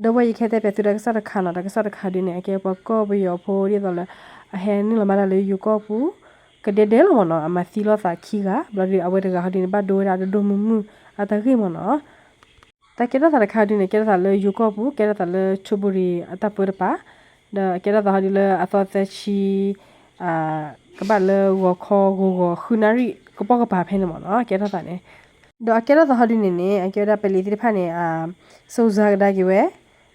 ဒီးဝဲယကဟဲတဲပၠးသုတၢ်ကစီၣ်တခါနီၤ, တၢ်ကစီၣ်တခါဒုန့ၣ် အကဲပှၤကီၢ်ပယီၤဖိဒ်သိးလၢ အဟဲနုာ်လီၤမၤတၢ်လၢယိၤကီၢ်ပူၤ ကဒဲဒဲလီၤမ့ၢ်နီၤ, အမၤသံလိာ်သးခံဂၤ ဘျီဒုးအဝဲတဂၤဟီဒုန့ၣ် ဘၣ်ဒိဝဲဒၣ်ဒိၣ်ဒိၣ်မုၢ်မုၢ်အတၢ်ဂ့ၢ်မ့ၢ်နီၤ. တၢ်ကဲထီၣ်သးတခါဒုန့ၣ် ကဲထီၣ်သးလၢယိၤကီၢ်ပူၤ ကဲထီၣ်သးလၢဆိပူၤရံၤအတၢ်ပၢတပၤ, ဒီးကဲထီၣ်သးဟီဒုလၢအသီသၢဆံ ကဘၣ်လၢဂီၤခီဂီၤဂီၤဃုနၣ်ရံၣ် ကပိာ်ကပၤဖဲန့ၣ်မ့ၢ်နီၤ ကဲထီၣ်သးန့ၣ်, ဒီးအကဲထီၣ်သးဟီဒုန့ၣ်န့ၣ် အကဲဝဲဒၣ်ပလံၤသ့ၣ်တဖၣ်န့ၣ် စိၤစါကဒါက့ၤဝဲ,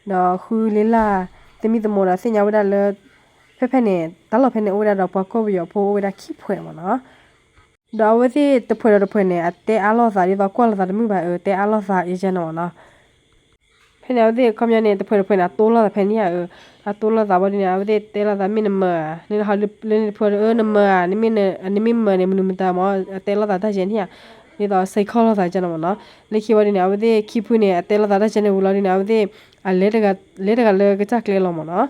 ဒီးဃုလ့လၢ် သမံသမိးဒီးသ့ၣ်ညါဝဲဒၣ်လၢ ဖဲဖဲန့ၣ် တၢ်လီၢ်ဖဲန့ၣ် အိၣ်ဝဲဒၣ်ဒီးပှၤကီၢ်ပယီၤဖိအိၣ်ဝဲဒၣ်ခံဖှဲးမ့ၢ်နီၤ. ဒီးအဝဲသ့ၣ်တဖှဲးဒီးတဖှဲးန့ၣ် အတဲအါလိာ်သးဒ်သိးကွၢ်လိာ်သးတမုာ်ဘၣ်အၢ တဲအါလိာ်သးယဲန့ၣ်မ့ၢ်နီၤ. ဖဲန့ၣ် အဝဲသ့ၣ်ခီပညီန့ၣ် တဖှဲးတဖှဲးန့ၣ် အတိလိာ်သးဖဲန့ၣ်ဧါအၢ, အတိလိာ်သးဘၣ်ဒုန့ၣ် အဝဲသ့ၣ်တဲလိာ်သးမ့ၢ်နမၢဧါ, လၢန့ၣ်တဖှဲးဒီး အၢ နမၢဧါ, နမ့ၢ်မၢန့ၣ် မနုၤမတၤမ့ၢ် အတဲလိာ်သးတၢ်ယဲန့ၣ်ဧါ, ဒ်သိးစဲးခီၣ်လိာ်သးယဲန့ၣ်မ့ၢ်နီၤ. လၢခံဘၣ်ဒုန့ၣ် အဝဲသ့ၣ်ခံဖုန့ၣ် အတဲလိာ်သးတၢ်ယဲန့ၣ်ဝံၤလီၤဒုန့ၣ် အဝဲသ့ၣ် အလဲၤတဂၤလၢကစၢ်ကျဲလီၤမ့ၢ်နီၤ.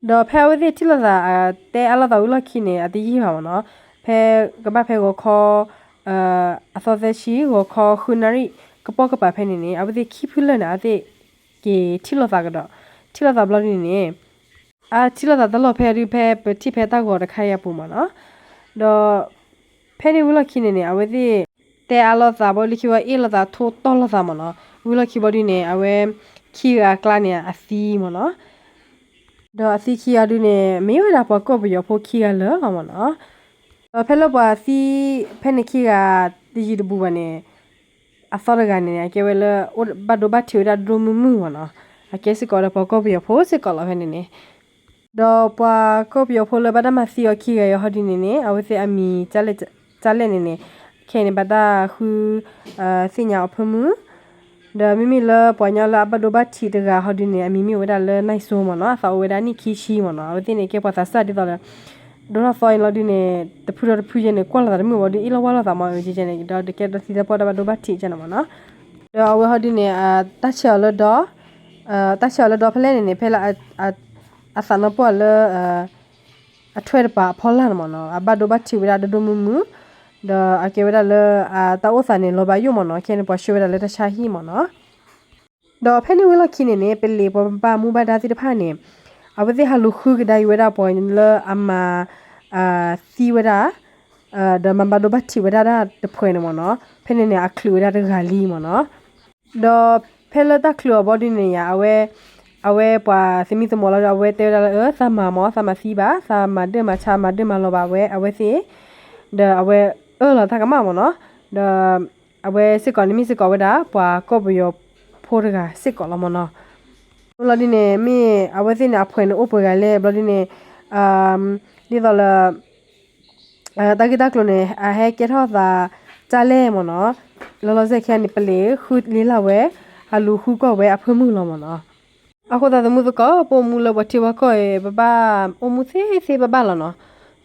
ဒီးဖဲအဝဲသ့ၣ်ထံၣ်လိာ်သး တဲအါလိာ်သးဝံၤလီၢ်ခံန့ၣ် အတယံာ်ဘၣ်မ့ၢ်နီၤ, ဖဲကဘၣ်ဖဲဂီၤခီ အသီသၢဆံ ဂီၤခီဃုနၣ်ရံၣ် ကပိာ်ကပၤဖဲန့ၣ်န့ၣ် အဝဲသ့ၣ်ခံဖုလၢာ်န့ၣ် အဝဲသ့ၣ်က့ၤထံၣ်လိာ်သးကဒီး, ထံၣ်လိာ်သးဘျီဒုန့ၣ် အထံၣ်လိာ်သးတၢ်လီၢ်ဖဲဒု ဖဲပထံၣ်ဖဲတၢ်ဂီၤတခါအံၤအပူၤမ့ၢ်နီၤ, ဒီး ဖဲန့ၣ်ဝံၤလီၢ်ခံန့ၣ်န့ၣ် အဝဲသ့ၣ် တဲအါလိာ်သးဘၣ်လၢခံဝဲအ့ၣ်လိာ်သးထိတီၢ်လိာ်သးမ့ၢ်နီၤ, ဝံၤလီၢ်ခံဘၣ်ဒုန့ၣ် အဝဲ ခံဂၤအကျါန့ၣ် အသံမ့ၢ်နီၤ, ဒီးအသံခံဂၤဒုန့ၣ် မ့ၢ်ဝဲဒၣ်ပှၤကီၢ်ပယီၤဖိခံဂၤလၢာ်လီၤမ့ၢ်နီၤ, ဒီးဖဲလၢပှၤသံ ဖဲန့ၣ်ခံဂၤ တယံာ်တဘူးဘၣ်န့ၣ် အသီတဂၤန့ၣ် အကဲဝဲလၢ ဘၣ်ဒိဘၣ်ထံးဝဲဒၣ်ဒိၣ်ဒိၣ်မုၢ်မုၢ်မ့ၢ်နီၤ, အကဲစ့ၢ်ကီးဒီးပှၤကီၢ်ပယီၤဖိစ့ၢ်ကီးလီၤဖဲန့ၣ်န့ၣ်, ဒီးပှၤကီၢ်ပယီၤဖိလၢဘၣ်တၢ်မၤသံအီၤခံဂၤအံၤဟီဒုန့ၣ်န့ၣ် အဝဲသ့ၣ်အမံၤ ကၢ်လဲၣ်န့ၣ်န့ၣ် ခဲအံၤန့ၣ် ဘၣ်တၢ်ဃု သ့ၣ်ညါအီၤဖၢမုၢ်, ဒီးမ့မ့ၢ်လၢပှၤကညီလၢအဘၣ်ဒိဘၣ်ထံးတဂၤဟီဒုန့ၣ် အမံၤမ့ၢ်ဝဲဒၣ်လၢ နၢ်စိမ့ၢ်နီၤ, အသးအိၣ်ဝဲဒၣ်နံၣ်ခံဆံမ့ၢ်နီၤ, အဝဲသ့ၣ်န့ၣ် ကဲပှၤသးစၢ်ဒ်သိးဒီး ဒိၣ်ထီၣ်သီအံၤလီၤဒုန့ၣ် တဖုဒီးတဖုယဲန့ၣ် ကွၢ်လိာ်သးတမုာ်ဘၣ်ဒု အ့ၣ်လိာ်ဝါလိာ်သးမ့ၢ်အၢကဲကဲန့ၣ် ဒီးကဲဒီးသံသးပှၢ်တၢ်ဘၣ်ဒိဘၣ်ထံးကဲန့ၣ်မ့ၢ်နီၤ, ဒီးအဝဲဟီဒုန့ၣ် တၢ်ဆဲးအီၤလၢဒီ တၢ်ဆဲးအီၤလၢဒီဖဲလဲၣ်န့ၣ်န့ၣ် ဖဲလၢ အသးနါပှၢ်လၢ အထွဲတပၤအဖီလာ်န့ၣ်မ့ၢ်နီၤ အဘၣ်ဒိဘၣ်ထံးဝဲဒၣ်ဒိၣ်ဒိၣ်မုၢ်မုၢ်, ဒီးအကဲဝဲဒၣ်လၢ တၢ်အိၣ်သးန့ၣ် လီၤဘၣ်ယိၣ်မ့ၢ်နီၤ, ခဲန့ၣ် ပှၤဆှၢဝဲဒၣ်လၢတၢ်ဆါဟံၣ်မ့ၢ်နီၤ, ဒီးဖဲန့ၣ်ဝံၤလီၢ်ခံန့ၣ်န့ၣ် ပလံၤပှၤဘၣ်မူဘၣ်ဒါသ့ၣ်တဖၣ်န့ၣ် အဝဲသ့ၣ်ဟးလူၤဃုကဒါက့ၤဝဲဒၣ်ပှၤလၢအမၤ သံဝဲဒၣ် ဒီးမၤဘၣ်ဒိဘၣ်ထံးဝဲဒၣ်တၢ်တဖှဲးန့ၣ်မ့ၢ်နီၤ, ဖဲန့ၣ်န့ၣ် အချုးဝဲဒၣ်တဂၤလံမ့ၢ်နီၤ, ဒီးဖဲလၢတၢ်ချုးအီၤဘီဒုန့ၣ်ယါ အဝဲ အဝဲပှၤသမံသမိးလီၤဒီး အဝဲတဲဝဲဒၣ်လၢ အၢ သးမၤမ့ၢ် သးမၤသံဘၣ် သးမၤဒၢၣ်မၤဆါမၤဒၢၣ်မၤလီၤဘၣ်ဝဲ အဝဲသ့ၣ်, ဒီးအဝဲအၢၣ်လီၤတၢ်ကမၣ်မ့ၢ်နီၤ, ဒီး အဝဲစ့ၢ်ကီးန့ၣ်မ့ၢ်စ့ၢ်ကီးဝဲဒၣ် ပှၤကီၢ်ပယီၤဖိတဂၤစ့ၢ်ကီးလီၤမ့ၢ်နီၤ, လီၤဒုန့ၣ် မ့ၢ်အဝဲသ့ၣ်န့ၣ် အဖှဲးန့ၣ်အိၣ်ပှဲၤဂၤလဲၣ် ဘျီဒုန့ၣ် ဒ်သိးလၢ တၢ်ဂ့ၢ်တၢ်ကျိၤန့ၣ် အဟဲကဲထီၣ်သး ကၢ်လဲၣ်မ့ၢ်နီၤ, လီၤလီၤဆဲးဆဲးခဲန့ၣ် ပလံၤဃုလ့လၢ်ဝဲ ဟးလူၤဃုကွၢ်ဝဲအဖၢမုၢ်လီၤမ့ၢ်နီၤ, အဃိသတးသမူသကိး ပအိၣ်မူလၢပှၤထံပှၤကီၢ်အံၤ ပဘၣ်အိၣ်မူသ့သ့ဘၣ်ဘၣ်လီၤနီၤ,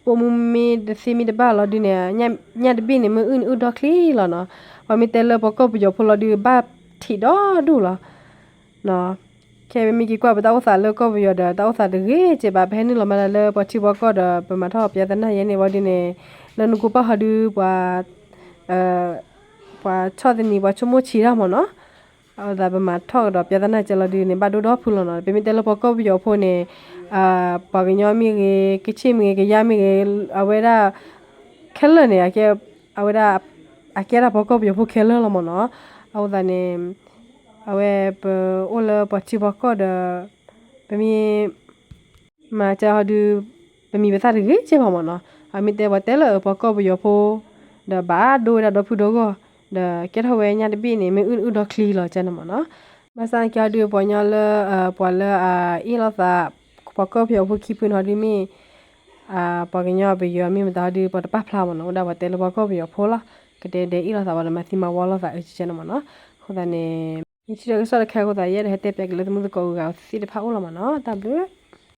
ပအိၣ်မူမ့ၢ်တသ့မ့ၢ်တဘၣ်လီၤဒုန့ၣ် ညၣ်တဘ့ၣ်န့ၣ် မ့ၢ်အုၣ်န့ၣ်အုၣ်ဒီချံလီၤနီၤ, ပှၤမ့ၢ်တဲလၢပှၤကီၢ်ပယီၤဖိလီၤဒု ဘၣ်ထံးဒီဒူၣ်လီၤ ခဲပမ့ၢ်က့ၤကွၢ်ပတၢ်အိၣ်သးလၢကီၢ်ပယီၤဒီး တၢ်အိၣ်သးတဂ့ၤကဲဘၣ် ပဟဲနုာ်လီၤမၤတၢ်လၢပှၤထံပှၤကီၢ်ဒီး ပမၤထီၣ်ပျါသနာ်ယဲန့ၣ်ဝံၤဒုန့ၣ် လၢနကိးပၢ်ဟီဒု ပှၤ ပှၤဆီၣ်သနံး ပှၤဆိကမိၣ်ဆံးတၢ်မ့ၢ်နီၤ, အဝဲသတးပမၤထီၣ်ကဒီးပျါသနာ်ကဲလီၤဒုန့ၣ် ဘၣ်ဒိဒီဖုလီၤနီၤ, ပမ့ၢ်တဲလၢပှၤကီၢ်ပယီၤဖိန့ၣ် ပှၤကညီမ့ၢ်ဂ့ၤ ကချ့ၣ်မ့ၢ်ဂ့ၤ ကယါမ့ၢ်ဂ့ၤ အဝဲဒၣ် ခဲလၢာ်န့ၣ် အဝဲဒၣ် အကဲဒၣ်ပှၤကီၢ်ပယီၤဖိခဲလၢာ်လီၤမ့ၢ်နီၤ, အဃိသတးန့ၣ် အဝဲပအိၣ်လၢပှၤထံပှၤကီၢ်ဒီး ပမ့ၢ် မၤစၢၤဟီဒု ပမံၤပသၣ်တဂ့ၤကဲဘၣ်မ့ၢ်နီၤ, အမ့ၢ်တဲပှၤတဲလၢပှၤကီၢ်ပယီၤဖိ ဒီးဘၣ်ဒိဝဲဒၣ်ဒီဖုဒီဂီၢ် ဒီးကဲထီၣ်ဝဲညၣ်တဘ့ၣ်န့ၣ် မ့ၢ်အုၣ်န့ၣ်အုၣ်ဒီချံလီၤကဲန့ၣ်မ့ၢ်နီၤ, ဘၣ်ဆၣ်ကဲဟီဒု ပှၤကညီလၢ ပှၤလၢအအ့ၣ်လိာ်သး ပှၤကီၢ်ပယီၤဖိခံဖုန့ၣ်ဟီဒုမ့ၢ် ပှၤကညီပယီၤမ့ၢ်မတၤဟီဒု ပှၤတပာ်ဖျါမ့ၢ်နီၤ, အိၣ်ဒၣ်ပှၤတဲလၢပှၤကီၢ်ပယီၤဖိလီၤ, ကဒဲဒဲအ့ၣ်လိာ်သးဝဲဒီးမၤသံမၤဝီလိာ်သးအုကဲန့ၣ်မ့ၢ်နီၤ, အဃိသတးန့ၣ် ယထံၣ်ဒီးကစီၣ်တခါအဃိသတး ယအဲၣ်ဒိးဟဲတဲပၠးက့ၤလၢသမူသကိးအဂၤသ့ၣ်တဖၣ်အိၣ်လီၤမ့ၢ်နီၤ, တၢ်ဘျုး